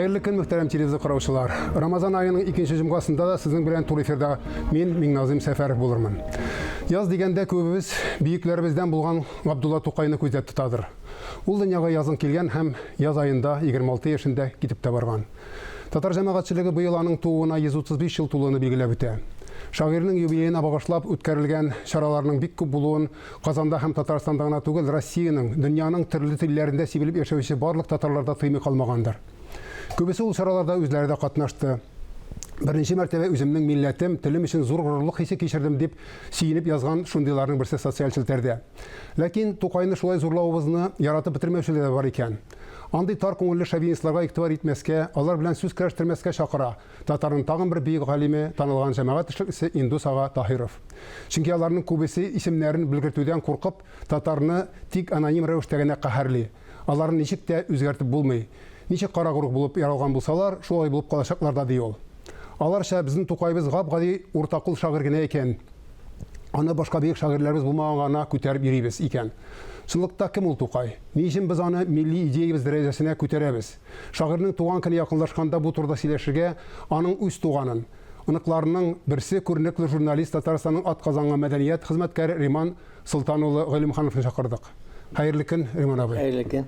Хәерле көн, мөхтәрәм телевизор караучылар. Рамазан аеның икенче җомгасында да сезнең белән туры эфирда мин, Миңназыйм Сәфәров булырмын. Яз дигәндә күбебез бөекләребездән булган Габдулла Тукайны күздә тотадыр. Ул дөньяга язын килгән һәм яз аенда 26 яшендә китеп тә барган. Татар җәмәгатьчелеге быел аның тууына 135 ел тулуны билгеләп үтә. Шагыйрьнең юбилеена багышлап үткәрелгән чараларның бик күп булуын Казанда һәм Татарстанда гына түгел, Россиянең, дөньяның төрле илләрендә сибелеп яшәүче барлык татарлар да тыймый калмагандыр. Күбесе ул чараларда үзләре дә катнашты. Беренче мәртәбә үземнең милләтем, телем өчен зур горурлык хисе кичердем, дип сөенеп язган шундыйларның берсе социаль челтәрдә. Ләкин Тукайны шулай зурлавыбызны яратып бетермәүчеләр дә бар икән. Андый тар күңелле шовинистларга игътибар итмәскә, алар белән сүз көрәштермәскә чакыра татарның тагын бер бөек галиме, танылган җәмәгать эшлеклесе Индус ага Таһиров. Чөнки аларның күбесе исемнәрен белгертүдән куркып, татарны тик аноним рәвештә генә каһәрли. Аларны ничек тә үзгәртеп булмый. Ничек карагруһ булып яралган булсалар, шулай булып калачаклар да, ди ул. Аларча, безнең Тукаебыз гап-гади уртакул шагыйрь генә икән. Аны башка бөек шагыйрьләребез булмаганга гына күтәреп йөрибез икән. Чынлыкта кем ул Тукай? Ни өчен без аны милли идеябез дәрәҗәсенә күтәрәбез? Шагыйрьнең туган көне якынлашканда бу турыда сөйләшергә аның үз туганын, оныкларының берсе, күренекле журналист, Татарстанның атказанган мәдәният хезмәткәре Риман Солтан улы Гыйлемхановны чакырдык. Хәерле көн, Риман абый. Хәерле көн.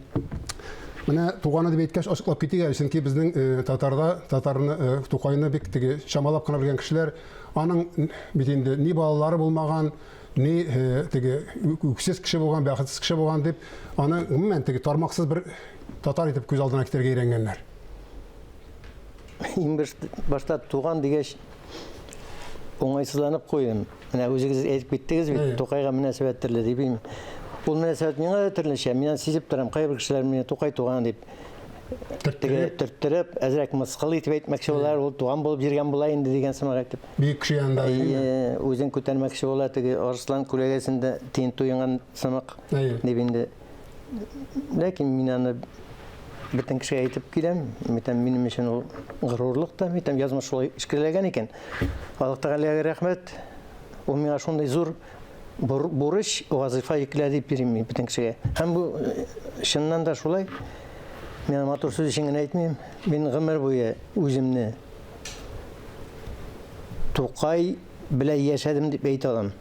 Менә туганы дип әйткәч, ачыклап китик әле, чөнки безнең э, татарда татарны э, Тукайны бик теге чамалап кына белгән кешеләр, аның бит инде ни балалары булмаган, ни э, теге үксез кеше булган, бәхетсез кеше булган дип, аны гомумән теге тармаксыз бер татар итеп күз алдына китерергә өйрәнгәннәр. Иң башта туган дигәч, уңайсызланып куйдым. Менә үзегез әйтеп киттегез бит, Тукайга мөнәсәбәт төрле дип. Ул мөнәсәбәт миңа да төрлечә. Мин аны сизеп торам. Кайбер кешеләр мине Тукай туган дип төрттереп, төрттереп, әзрәк мыскыл итеп әйтмәкче булалар, ул туган булып йөргән була инде дигән сымак әйтеп. Бөек кеше янында. Әйе, үзен күтәрмәкче була, теге арыслан күләгәсендә тиен туенган сымак дип инде. Ләкин мин аны бөтен кешегә әйтеп киләм. Әйтәм, минем өчен ул горурлык та, әйтәм, язмыш шулай эшкерләгән икән. Аллаһ Тәгаләгә рәхмәт. Ул миңа шундый зур бурыч, вазыйфа йөкләде дип йөрим мин бөтен кешегә. Һәм бу э, чыннан да шулай. Мин матур сүз өчен генә әйтмим. Мин гомер буе үземне Тукай белән яшәдем дип әйтә алам.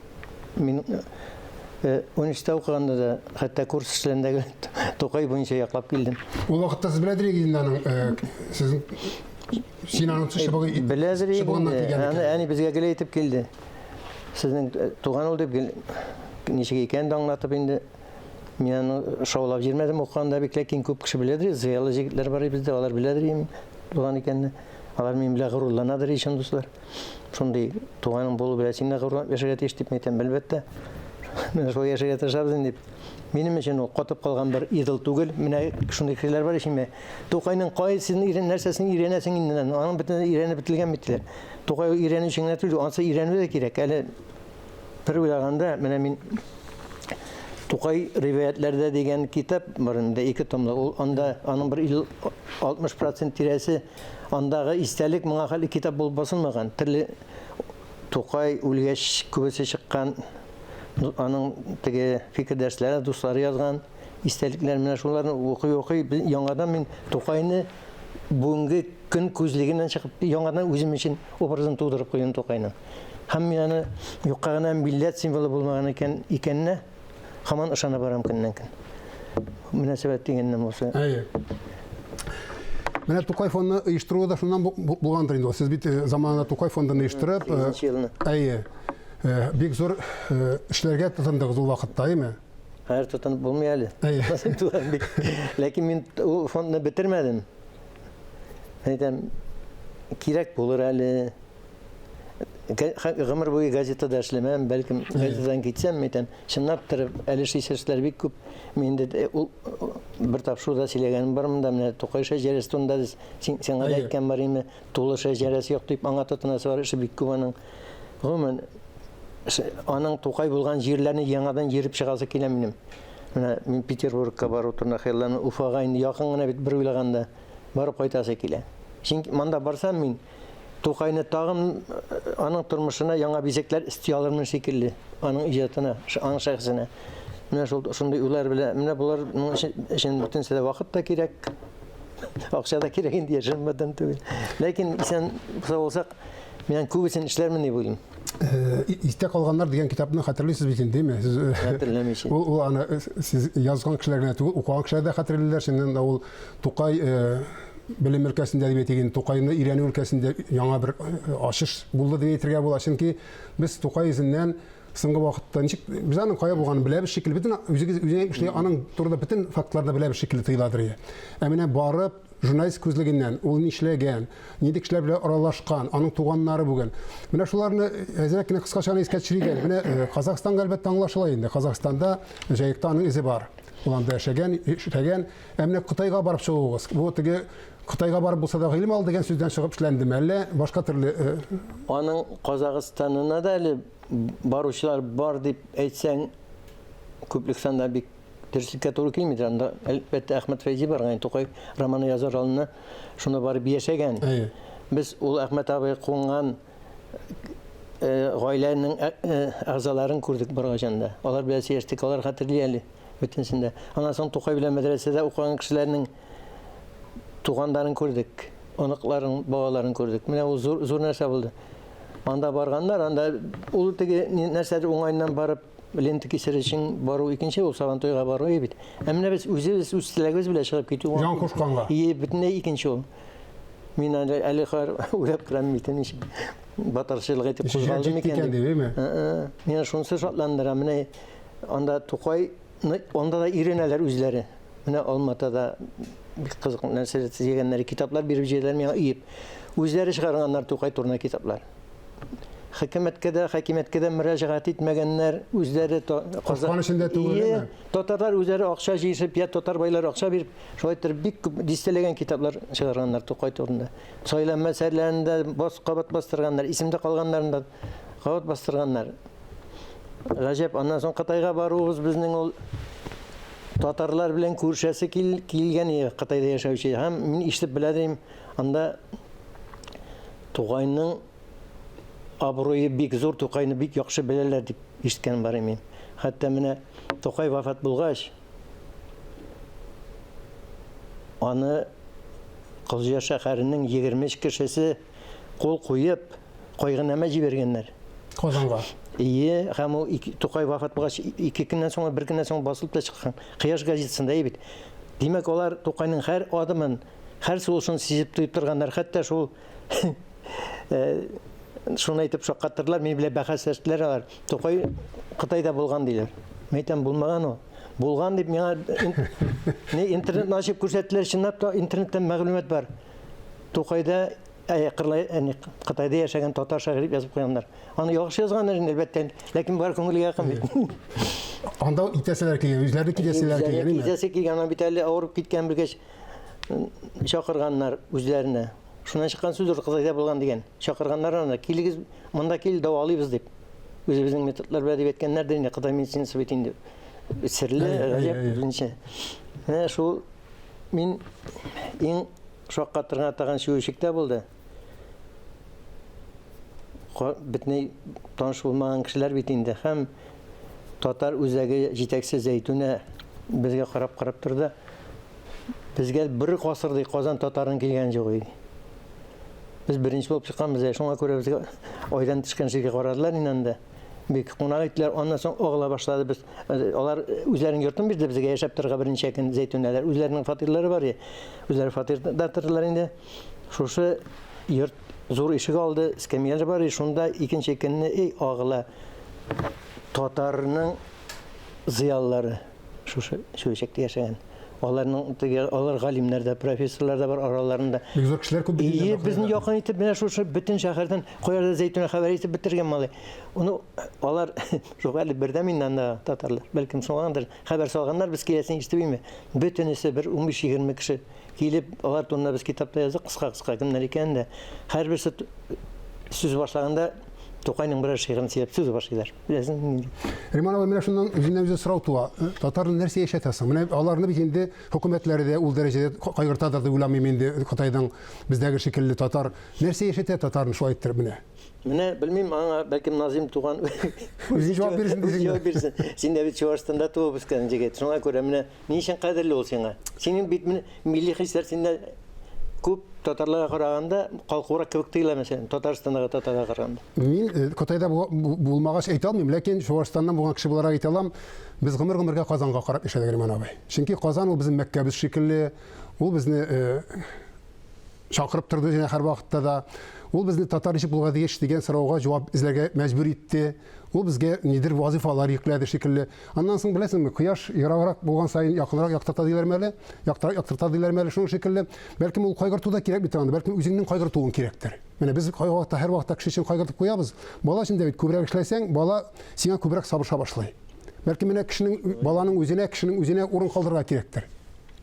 Мин э, университетта укыганда да, хәтта курс эшләрендә Тукай буенча яклап килдем. Ул вакытта сез беләдер идегез инде аның э, сезнең син аның чыбыгы беләдер инде. Аны әни безгә гел әйтеп килде. Сезнең э, туган ул дип гел ничек икәнен дә аңлатып инде. Мин аны шаулап йөрмәдем укыганда бик, ләкин күп кеше беләдер, зыялы җегетләр бар бездә, алар беләдер туган икәнне. Алар минем белән горурланадыр ичен дуслар. Шундый туганың булу белән син дә горурланып яшәргә тиеш дип әйтәм, әлбәттә. Менә шулай яшәргә тырышабыз инде дип. Минем өчен ул катып калган бер идол түгел. Менә шундый кешеләр бар ич инде. Тукайның кайсын өйрән, нәрсәсен өйрәнәсең инде? Аның бөтен өйрәнеп бетелгән бит. Тукай өйрәнү өчен генә түгел, ансы өйрәнү дә кирәк. Әле бер уйлаганда, менә мин Тукай риваятләрдә дигән китап бар инде, ике томлы. Ул анда аның бер 60% тирәсе Андагы истәлек моңа хәтле китап булып басылмаган. Төрле Тукай үлгәч күбесе чыккан, аның теге фикердәшләре, дуслары язган истәлекләр менә шуларны укый-укый яңадан мин Тукайны бүгенге көн күзлегеннән чыгып яңадан үзем өчен образын тудырып куйдым Тукайның. Һәм мин аны юкка гына милләт символы булмаган икән икәненә Һаман ышана барам көннән-көн. Мөнәсәбәт дигәннән булса. Әйе. Менә Тукай фондны оештыруы да шуннан булгандыр инде. Сез бит э, заманында Тукай фондын оештырып, э, елны. Әйе. Э, бик зур эшләргә тотындыгыз ул вакытта, әйеме? Хәзер тотынып булмый әле. Әйе. Ләкин мин ул фондны бетермәдем. Әйтәм, кирәк булыр әле. Гомер буе газетада эшләмәм, бәлкем газетадан китсәм, әйтәм, чынлап торып, әле эшлисе эшләр бик күп. Мин инде э, ул бер тапшыруда сөйләгәнем бар монда, менә Тукай шәҗәрәсе турында син, сиңа да әйткән бар инде, тулы шәҗәрәсе юк дип аңа тотынасы бар, эше бик күп аның. Гомумән, аның Тукай булган җирләрне яңадан йөреп чыгасы килә минем. Менә мин Петербургка бару турында хыялланам, Уфага инде якын гына бит бер уйлаганда барып кайтасы килә. Чөнки монда барсам мин Тукайны тагын аның тормышына яңа бизәкләр өсти алырмын шикелле, аның иҗатына, аның шәхесенә. Менә шул шундый уйлар белән, менә боларның өчен бөтенесе дә вакыт та кирәк. Акча да кирәк инде, яшермәдән түгел. Ләкин исән сау булсак, мин күбесен эшләрмен дип уйлыйм. Э, истә калганнар дигән китапны хәтерлисез бит инде, димме? Сез э, хәтерләмичә. Ул, ул аны э, сез язган кешеләр генә түгел, укыган кешеләр дә хәтерлиләр. Чыннан да ул Тукай белем өлкәсендә дип әйтик, Тукайны өйрәнү өлкәсендә яңа бер ачыш булды дип әйтергә була. Чөнки без Тукай эзеннән соңгы вакытта ничек без аның кая булганын беләбез шикелле, бөтен үзегез үзең әйтмешли, аның турында бөтен фактларны беләбез шикелле тоеладыр. Ә менә барып журналист күзлегеннән ул нишләгән, нинди кешеләр белән аралашкан, аның туганнары бүген. Менә шуларны әзрәк кенә кыскача гына искә төшерик әле. Менә э, Казахстанга әлбәттә аңлашыла инде. Казахстанда Җаекта аның эзе бар. Ул анда яшәгән, эшләгән. Ә менә Кытайга барып чыгуыгыз, бу теге Кытайга барып булса да гыйлем ал дигән сүздән чыгып эшләндеме, әллә башка төрле э, Аның Казахстанына да әле баручылар бар дип әйтсәң, күплек санда бик дөреслеккә туры килмидер. Анда, әлбәттә, Әхмәт Фәйзи барган, Тукай романы язар алдына шунда барып яшәгән. Әйе. Без ул Әхмәт абый кунган э, гаиләнең э, э, әгъзаларын күрдек баргач анда. Алар белән сөйләштек, алар хәтерли әле бөтенесен дә. Аннан соң Тукай белән мәдрәсәдә укыган кешеләрнең туганнарын күрдек, оныкларын, балаларын күрдек. Менә ул зур, зур нәрсә булды. Анда барганнар, анда ул теге нәрсәдер уңаеннан барып лента кисер өчен бару икенче, ул Сабантуйга бару бит. Ә менә без үзебез үз теләгебез белән чыгып китү. Җан кушканга. Ие, бөтенләй икенче ул. Мин әле әле хәзер уйлап торам бит, ничек батырчылык итеп кузгалдым икән дип. Дип, Миңа шунысы шатландыра. Менә анда Тукай, анда да өйрәнәләр үзләре. Менә Алматада бик кызык нәрсәләр төзегәннәр, китаплар биреп җибәрделәр миңа өеп. Үзләре чыгарганнар Тукай турында китаплар. Хөкүмәткә дә, хакимияткә дә мөрәҗәгать итмәгәннәр, үзләре Куркан эчендә түгел, татарлар үзләре акча җыешып, я татар байлары акча биреп, шулай итеп бик күп дистәләгән китаплар чыгарганнар Тукай турында. Сайланма әсәрләрен дә бас, кабат бастырганнар, исемдә калганнарын да кабат бастырганнар. Гаҗәп, аннан соң Кытайга баруыбыз безнең ул татарлар белән күрешәсе кил, килгән иде Кытайда яшәүче. Һәм мин ишетеп белә идем, анда Тугайның абруе бик зур, Тукайны бик яхшы беләләр дип ишеткән бар мин. Хәтта менә Тукай вафат булгач, аны Кылҗа шәһәренең 23 кешесе кул куеп, кайгынамә җибәргәннәр. Казанга. Ие, һәм ул Тукай вафат булгач, ике көннән соң, бер көннән соң басылып та чыккан. Кояш газетасында бит. Димәк, алар Тукайның һәр адымын, һәр сулышын сизеп тоеп торганнар. Хәтта шул э, шуны әйтеп шаккаттырдылар, минем белән бәхәсләштеләр алар. Тукай Кытайда булган диләр. Мин әйтәм, булмаган ул. Булган дип миңа не интернетны ачып күрсәттеләр, чынлап та интернеттан мәгълүмат бар. Тукайда Ә, Кырлай, әни, Кытайда яшәгән татар шагыйре дип язып куйганнар. Аны яхшы язганнар инде, әлбәттә, ләкин бар күңелгә якын бит. Анда итәселәр килгән, үзләре киләселәр килгән, име? Китәсе килгән, аны бит әле авырып киткән белгәч чакырганнар үзләренә. Шуннан чыккан сүз Кытайда булган дигән. Чакырганнар аны, килегез, монда кил, дәвалыйбыз дип. Үзебезнең методлар белән дип әйткәннәрдер инде, Кытай медицинасы бит инде серле, гаҗәп, үзенчә. Менә шул мин иң Шаккатырган тагын чүешектә булды. Бөтенләй таныш булмаган кешеләр бит инде. Һәм татар үзәге җитәкчесе Зәйтүнә безгә карап-карап торды. Безгә бер гасыр ди Казан татарының килгәне юк иде. Без беренче булып чыкканбыз, шуңа күрә безгә айдан төшкән җиргә карадылар инде анда. Бик кунак иттеләр. Аннан соң агыла башлады без. Алар үзләренең йортын бирде безгә яшәп торырга берничә көн Зәйтүнәләр. Үзләренең фатирлары бар. Үзләре фатирда тордылар инде. Шушы йорт зур ишек алды, эскәмияләр бар. Шунда икенче көнне эй агыла татарның зыялылары шушы Чүәчәктә яшәгән. Аларның теге алар галимнәр дә, профессорлар да бар араларында. Бик зур кешеләр күп бит. Ие, безне якын итеп менә шушы бөтен шәһәрдән каярда Зәйтүнә хәбәр итеп бетергән малай. Оны алар шук әле бердәм инде анда татарлар. Бәлкем шуңадыр хәбәр салганнар, без киләсен ишетеп име. Бөтенесе бер 15-20 кеше килеп, алар турында без китапта яздык, кыска-кыска кемнәр икәнен дә. Һәрберсе сүз башлаганда Тукайның берәр шигырен сөйләп сүз башлыйлар. Беләсең нинди? Риман абый, менә шуннан үзеннән үзе сорау туа. Татарны нәрсә яшәтә соң? Менә аларны бит инде хөкүмәтләре дә ул дәрәҗәдә кайгыртадыр дип уйламыйм инде Кытайның бездәге шикелле татар. Нәрсә яшәтә татарны шулай иттереп менә? Менә белмим, аңа бәлкем Назим туган үзе җавап бирсен дисең. Җавап бирсен. Син дә бит Чувашстанда туып үскән җегет. Шуңа күрә менә ни өчен кадерле ул сиңа? Синең бит менә милли хисләр синдә күп татарларга караганда калкурак кебек тоела, мәсәлән, Татарстандагы татарга караганда. Мин э, Кытайда булмагач әйтә алмыйм, ләкин Чувашстаннан булган кеше буларак әйтә алам, без гомер-гомергә Казанга карап яшәдек, Риман абый. Чөнки Казан ул безнең Мәккәбез шикелле, ул безне э, чакырып торды җәнә һәрвакытта да. Ул безне татар ничек булырга тиеш дигән сорауга җавап эзләргә мәҗбүр итте. Ул безгә нидер вазифалар йөкләде шикелле. Аннан соң беләсеңме, кояш ераграк булган саен якынрак яктырта диләрме әле? Яктырак яктырта диләрме әле шуның шикелле. Бәлкем ул кайгырту да кирәк бит анда, бәлкем үзеңнең кайгыртуың кирәктер. Менә без кайвакытта һәрвакытта кеше өчен кайгыртып куябыз. Бала өчен дә бит күбрәк эшләсәң, бала сиңа күбрәк сабыша башлый. Бәлкем менә кешенең баланың үзенә, кешенең үзенә урын калдырырга кирәктер.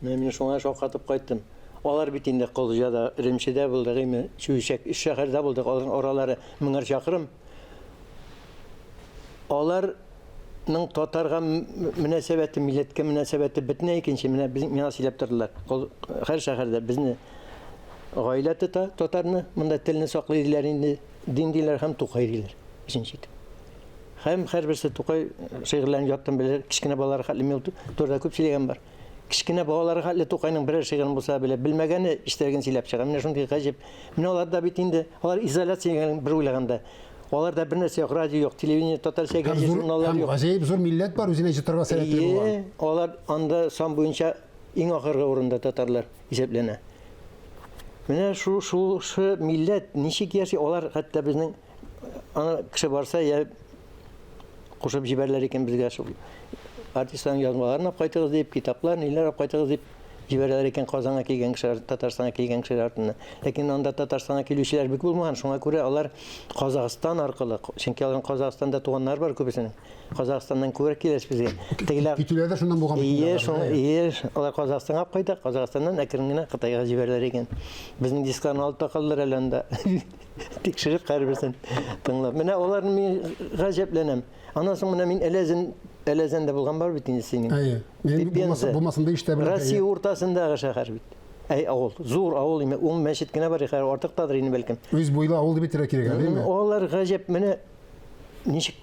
Менә мин шуңа шаккатып кайттым. Алар бит инде Колҗада, Өремчедә булды, гыйме, Чүчәк, өч шәһәрдә булдык, аларның аралары меңәр чакрым. Аларның татарга мөнәсәбәте, милләткә мөнәсәбәте бөтенләй икенче. Менә без, миңа сөйләп тордылар. Һәр шәһәрдә безне гаилә тота, татарны, монда телне саклый диләр инде, дин диләр һәм Тукай диләр. Өченче итеп. Һәм һәрберсе Тукай шигырьләрен яттан белә, кечкенә балалар хәтле мин турыда күп сөйләгән бар. Кечкенә балалар хәтле Тукайның берәр шигырен булса белә, белмәгәне эчтәлеген сөйләп чыга. Менә шундый гаҗәп. Менә алар да бит инде, алар изоляциягә бер уйлаганда. Аларда бер нәрсә юк, радио юк, телевидение, татарча газет, журналлар юк. Һәм гаҗәеп зур милләт бар, үзенә җытырга сәләтле булган. Алар анда сан буенча иң ахыргы урында татарлар исәпләнә. Менә шу шушы милләт ничек яши, алар хәтта безнең аны кеше барса, я кушып җибәрәләр икән безгә шул артистларның язмаларын алып кайтыгыз дип, китаплар, ниләр алып кайтыгыз дип җибәрәләр икән Казанга килгән кешеләр, Татарстанга килгән кешеләр артыннан. Ләкин анда Татарстанга килүчеләр бик булмаган, шуңа күрә алар Казахстан аркылы, чөнки аларның Казахстанда туганнары бар күбесенең. Казахстаннан күбрәк киләсе безгә. Тегеләр Китүләр дә шуннан булган. Ие, шул, ие, алар Казахстанга алып кайта, Казахстаннан әкрен генә Кытайга җибәрәләр икән. Безнең дискларны алып та калдылар әле анда. Тикшереп һәрберсен тыңлап. Менә аларны мин гаҗәпләнәм. Аннан соң менә мин Әләзен, Әләзәндә булган бар бит инде синең. Әйе. Мин булмасын, булмасын да ишетә беләм. Россия уртасындагы шәһәр бит. Әй, авыл. Зур авыл име, ун мәчет кенә бар, хәзер артык тадыр инде бәлкем. Үз буйлы авыл дип әйтергә кирәк, әйеме? Алар гаҗәп, менә ничек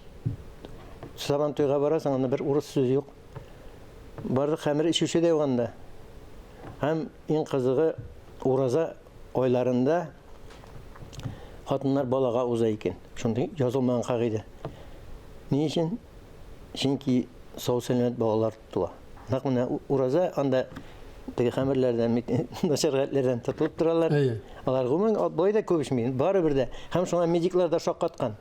Сабан туйга барасың, анда бер урыс сүзе юк. Барлык хәмер эчүче дә юк анда. Һәм иң кызыгы, ураза айларында хатыннар балага уза икән. Шундый язылмаган кагыйдә. Ни өчен? Чөнки сау-сәламәт балалар туа. Нәкъ менә ураза анда теге хәмерләрдән, начар гадәтләрдән тотылып торалар. Алар гомумән болай да күп эчми, барыбер дә. Һәм шуңа медиклар да шаккаткан.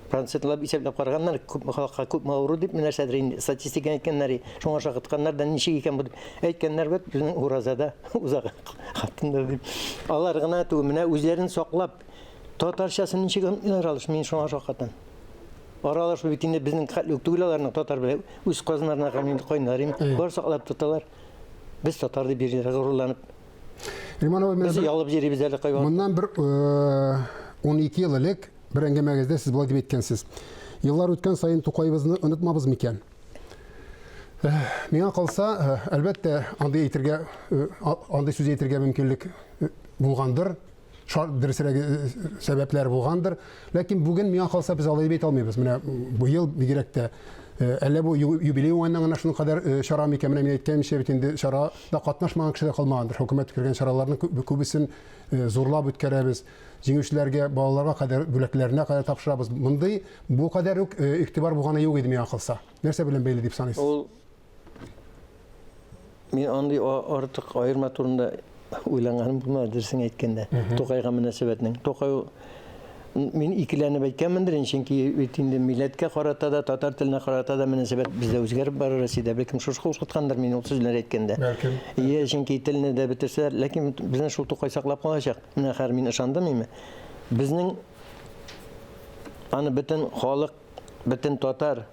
Процентлап исәпләп караганнар, күпме халыкка күпме авыру дип, нәрсәдер инде статистика әйткәннәр, шуңа шаккатканнар да ничек икән бу дип. Әйткәннәр бит, безнең уразада уза хатыннар дип. Алар гына түгел, менә үзләрен саклап, татарчасын ничек онытмыйлар алыш, мин шуңа шаккатам. Аралашу бит инде безнең хәтле үк түгел аларның татар белән. Үз казыннарына калмый инде кайнар инде. Бар саклап тоталар. Без татар дип йөриләр горурланып. Риман абый, Без ялып йөрибез әле кайвакыт. Моннан бер 12 ел элек бер әңгәмәгездә сез болай дип әйткәнсез. Еллар үткән саен Тукаебызны онытмабыз микән? Миңа калса, әлбәттә, андый әйтергә, андый сүз әйтергә мөмкинлек булгандыр. Шар, дөресрәге сәбәпләр булгандыр. Ләкин бүген миңа калса без алай дип әйтә алмыйбыз. Менә быел бигрәк тә әллә бу юбилей уңаеннан гына шуның кадәр чара микән? Менә мин әйткәнемчә бит инде чарада катнашмаган кеше дә калмагандыр. Хөкүмәт үткәргән чараларның күбесен зурлап үткәрәбез. Җиңүчеләргә, балаларга кадәр бүләкләренә кадәр тапшырабыз. Мондый бу кадәр үк игътибар булганы юк иде миңа калса. Нәрсә белән бәйле дип саныйсыз? Ул Мин андый артык аерма турында уйланганым булмады, дөресен әйткәндә. Тукайга мөнәсәбәтнең. Тукай ул мин икеләнеп әйткәнмендер инде, чөнки бит инде милләткә карата да, татар теленә карата да мөнәсәбәт бездә үзгәреп бара Россиядә. Бәлкем шушы куркыткандыр мин ул сүзләр әйткәндә. Бәлкем. Ие, чөнки телне дә бетерсәләр, ләкин безне шул Тукай саклап калачак. Менә хәзер мин ышандым име. Безнең аны бөтен халык, бөтен татар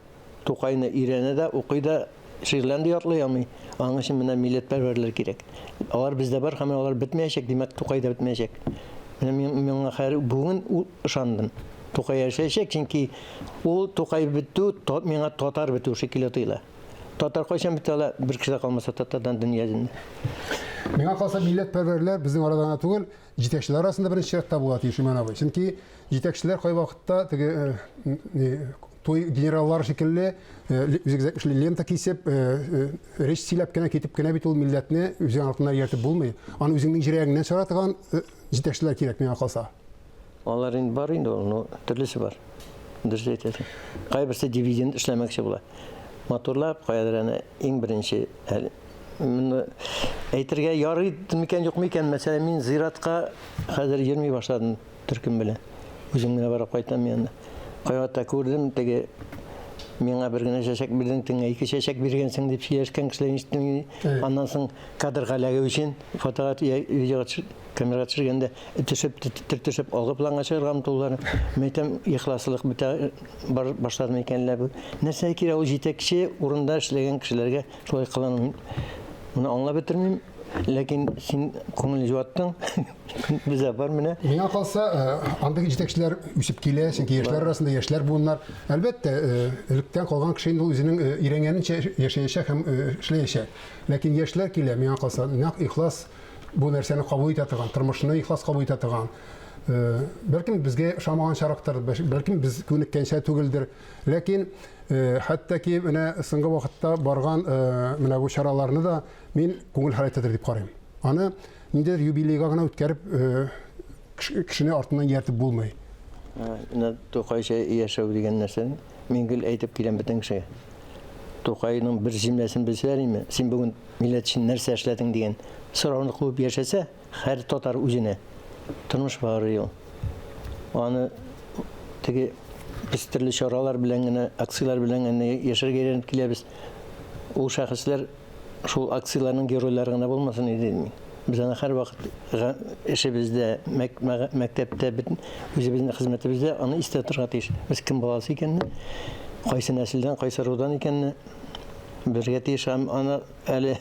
Тукайны өйрәнә дә, укый да, шигырьләрен дә ятлый алмый. Аның өчен менә милләтпәрвәрләр кирәк. Алар бездә бар һәм алар бетмәячәк, димәк, Тукай да бетмәячәк. Менә мин миңа хәер бүген ышандым. Тукай яшәячәк, чөнки ул Тукай бетү, миңа татар бетү шикелле тоела. Татар кайчан бетә ала, бер кеше дә калмаса татардан дөнья йөзендә. Миңа калса, милләтпәрвәрләр безнең арада гына түгел, җитәкчеләр арасында беренче чиратта була тиеш, Иман абый. Чөнки җитәкчеләр кайвакытта теге э, не, туй генераллар шикелле э, үзегез әйтмешли лента кисеп, э, речь сөйләп кенә китеп кенә бит ул милләтне үзең артыннан ияртеп булмый. Аны үзеңнең җирәгеңнән чыгара торган җитәкчеләр кирәк миңа калса. Алар инде бар инде ул, но төрлесе бар. Дөрес әйтәсең. Кайберсе дивиденд эшләмәкче була. Матурлап, каядыр әнә иң беренче әле моны әйтергә ярый микән, юк микән, мәсәлән, мин зиратка хәзер йөрми башладым төркем белән. Үзем генә барып кайтам янына. Кайвакытта күрдем, теге миңа бер генә чәчәк бирдең, теңә ике чәчәк биргәнсең дип сөйләшкән кешеләр ишеттем. Аннан соң кадрга эләгү өчен фотога, видеога камерага төшергәндә төшеп, төртешеп алгы планга чыгарга омтылулар. Мин әйтәм, ихласлык бетә бар башлады микән әллә бу? Нәрсә кирәк ул җитәкче урында эшләгән кешеләргә шулай кылану? Моны аңлап бетермим. Ләкин син күңелне юаттың. Бездә бар менә. Миңа калса, э, андый җитәкчеләр үсеп килә, чөнки яшьләр арасында яшьләр буыннар. Әлбәттә, э, электән калган кеше инде ул үзенең э, өйрәнгәненчә яшәячәк һәм эшләячәк. Ләкин яшьләр килә, миңа калса, нәкъ ихлас бу нәрсәне кабул итә торган, тормышны ихлас кабул итә торган. Э, бәлкем безгә ошамаган чарактыр, бәлкем без күнеккәнчә түгелдер. Ләкин э, хәтта ки менә соңгы вакытта барган э, менә бу чараларны да мин күңел халәтедер дип карыйм. Аны ниндидер юбилейга гына үткәреп кешене артыннан ияртеп булмый. Менә Тукайча яшәү дигән нәрсәне мин гел әйтеп киләм бөтен кешегә. Тукайның бер җөмләсен белсәләр име, син бүген милләт өчен нәрсә эшләдең дигән сорауны куып яшәсә, һәр татар үзенә тормыш барыр ел. Аны теге без төрле чаралар белән генә, акцияләр белән генә яшәргә өйрәнеп киләбез. Ул шәхесләр шул акцияләрнең геройлары гына булмасын иде мин. Без аны һәрвакыт эшебездә, мәктәптә, үзебезнең хезмәтебездә аны истә тотарга тиеш. Без кем баласы икәнне, кайсы нәселдән, кайсы ырудан икәнне белергә тиеш. Һәм аны әле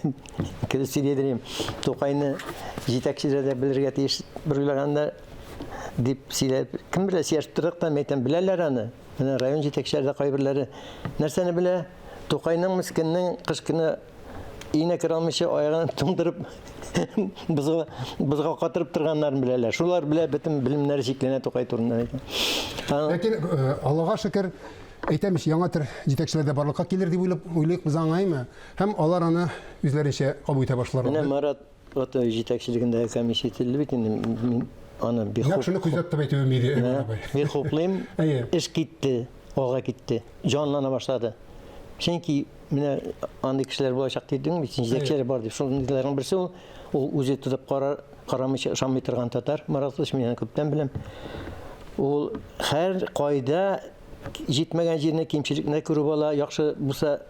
кебек сөйләдерим, Тукайны җитәкчеләр дә белергә тиеш бер уйлаганда дип сөйләп, кем белә, сөйләшеп тордык та, мәйтәм, беләләр аны. Менә район җитәкчеләре дә кайберләре нәрсәне белә? Тукайның мескеннең кыш көне өенә керә алмыйча аягын туңдырып бозга бозга катырып торганнарын беләләр. Шулар белә бөтен белемнәре чикләнә Тукай турында. Ләкин э, Аллага шөкер, әйтәм ич, яңа төр җитәкчеләр дә барлыкка килер дип уйлап уйлыйк без аңа, әйме? Һәм алар аны үзләренчә кабул итә башлар. Менә Марат Гатаев җитәкчелегендәге комиссия төзелде бит инде. Мин аны бик Нәкъ шуны күздә тотып әйтүем иде, Әмин абый. Бик хуплыйм. Әйе. Эш китте, алга китте, җанлана башлады. Чөнки менә андый кешеләр булачак дидең бит, син җитәкчеләр бар дип. Шундыйларның берсе ул, ул үзе тотып карар, карамыйча ышанмый торган татар Марат Кылыч, мин аны күптән беләм. Ул һәр кайда җитмәгән җирне, кимчелекне күреп ала, яхшы булса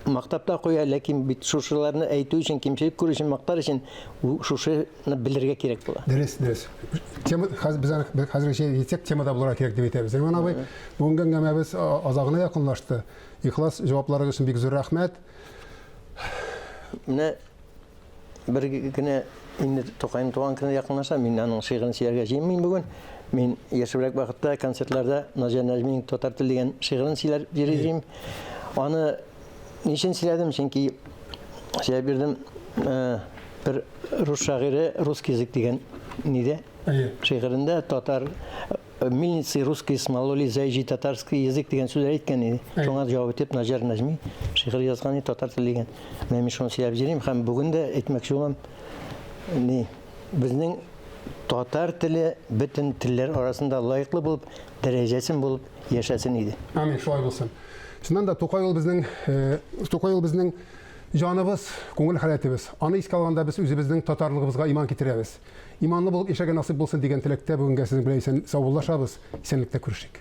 мактап та куя, ләкин бит шушыларны әйтү өчен, кимчелек күрү өчен, мактар өчен шушыны белергә кирәк була. Дөрес, дөрес. Тема хәзер без аны хәзергәчә әйтсәк, темада булырга кирәк дип әйтәбез. Риман абый, бүгенге әңгәмәбез азагына якынлашты. Ихлас җавапларыгыз өчен бик зур рәхмәт. Менә Бер генә инде Тукайның туган көне якынлаша, мин аның шигырен сөйләргә җыенмыйм бүген. Мин яшьрәк вакытта концертларда Наҗар Нәҗминең Татар теле дигән шигырен сөйләр йөри идем. Аны ни өчен сөйләдем? Чөнки сөйләп бирдем, э, бер рус шагыйре Русский язык дигән нидә шигырендә татар Мельницы русские смололи заезжий татарский язык дигән сүзләр әйткән иде. Шуңа җавап итеп Наҗар Нәҗми шигырь язган иде, татар теле дигән. Менә мин шуны сөйләп җөрим һәм бүген дә әйтмәкче булам. Ни, безнең татар теле бөтен телләр арасында лаеклы булып, дәрәҗәсен булып яшәсен иде. Амин, шулай булсын. Чыннан да Тукай ул безнең, э, Тукай ул безнең җаныбыз, күңел халәтебез. Аны искә алганда без үзебезнең татарлыгыбызга иман китерәбез. Иманлы булып яшәргә насыйп булсын дигән теләктә бүгенгә сезнең белән исән саубуллашабыз. Исәнлектә күрешик.